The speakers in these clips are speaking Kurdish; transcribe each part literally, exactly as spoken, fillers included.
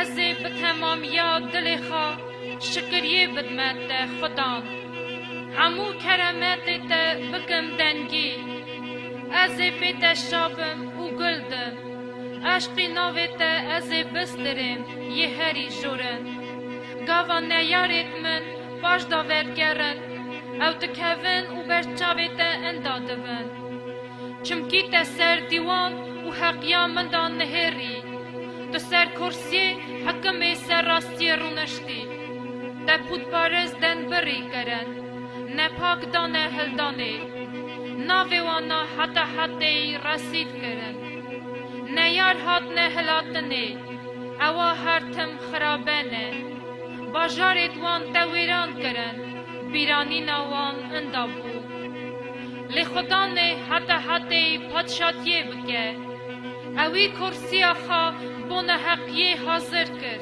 Ez ê bi temamiya dilê xwe şikiriyê bidme te Xudan. Hemû keremetê te bikim dengî. Ez ê pê te şa bim û gul dim. Eşqî navê te ez ê bistirêm yê herî jorin. Gava neyarêt min paş da vedigerin, ew dikevin û ber çavê te inda dibin. Çimkî te ser dîwan û heqiya min da nihêrî. Tu ser kursiyê hikimê ser rastiyê rûniştî. Te pûtparêz denbirî kirin, nepak dane hildanê. Navê wana heta hetê resîd kirin. Neyar hatine hilatinê, ewa her tim xirabe ne. Bajarêd wan te wêran kirin, bîranîna wan inda bû. Lê Xudanê heta hetê padşatiyê bike. Ewî kursiya xwe bo neheqiyê hazir kir.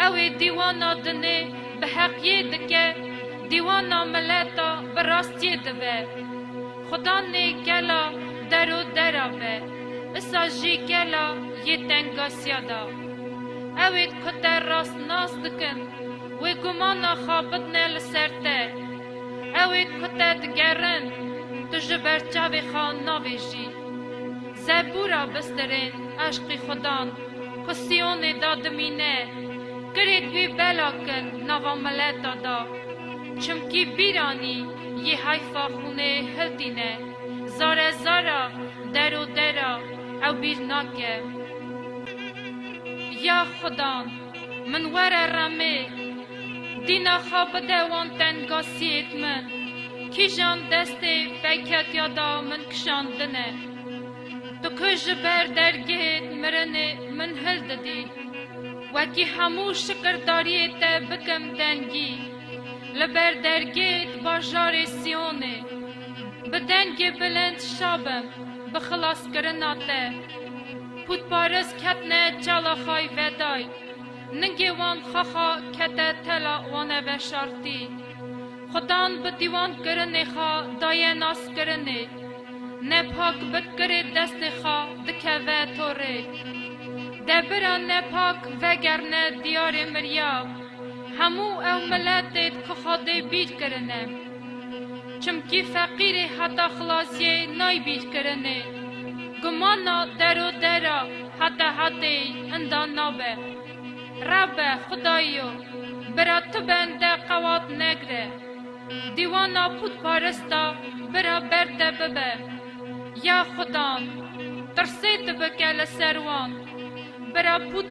Ew ê dîwana dinê bi heqiyê dike, dîwana mileta bi rastiyê dibe. Xudanê gela dero dera be, isa jî gela yê tengasiya da. Ew ê ku te rastnas dikin, wê gumana xwe bidne li ser te. Ew ê ku te digerin, tu ji ber çavê xwe navêjî. Zebûra bistirên eşqî Xudan ku Siyonê da dimîne, kirêd wî bela kin nava mileta da. Çimkî bîranî yê heyfa xûnê hiltîne, zare zara, dero dera ew bîr nake. Ya Xudan, min were remê, dîna xwe bide wan tengasiyêd min, kîjan destê peykhetiya da min kişandine. Tu ku ji ber dergehêd mirinê min hildidî, wekî hemû şikirdariyê te bikim dengî, li ber dergehêd bajarê Siyonê, bi dengê bilind şa bim, bi xilaskirina te. Pûtparêz ketine çala xay vedayî, ningê wan xaxa kete tela wane veşartî. Xudan bi dîwan kirinê xwe daye naskirinê. Nepak bi kirê destê xwe dikeve torê. De bira nepak vegerne diyarê miriya. Hemû ew miletêd ku Xwedê bîr kirine. Çimkî feqîrê heta xilaziyê nayê bîr kirinê. Gumana dero dera heta hetê inda nabe. Rebe Xudayo, bira tu bende qewat negre. Dîwana pûtparista bira ber te bibe. Ya Xudan, tirsê tu bike li ser wan. Bira pût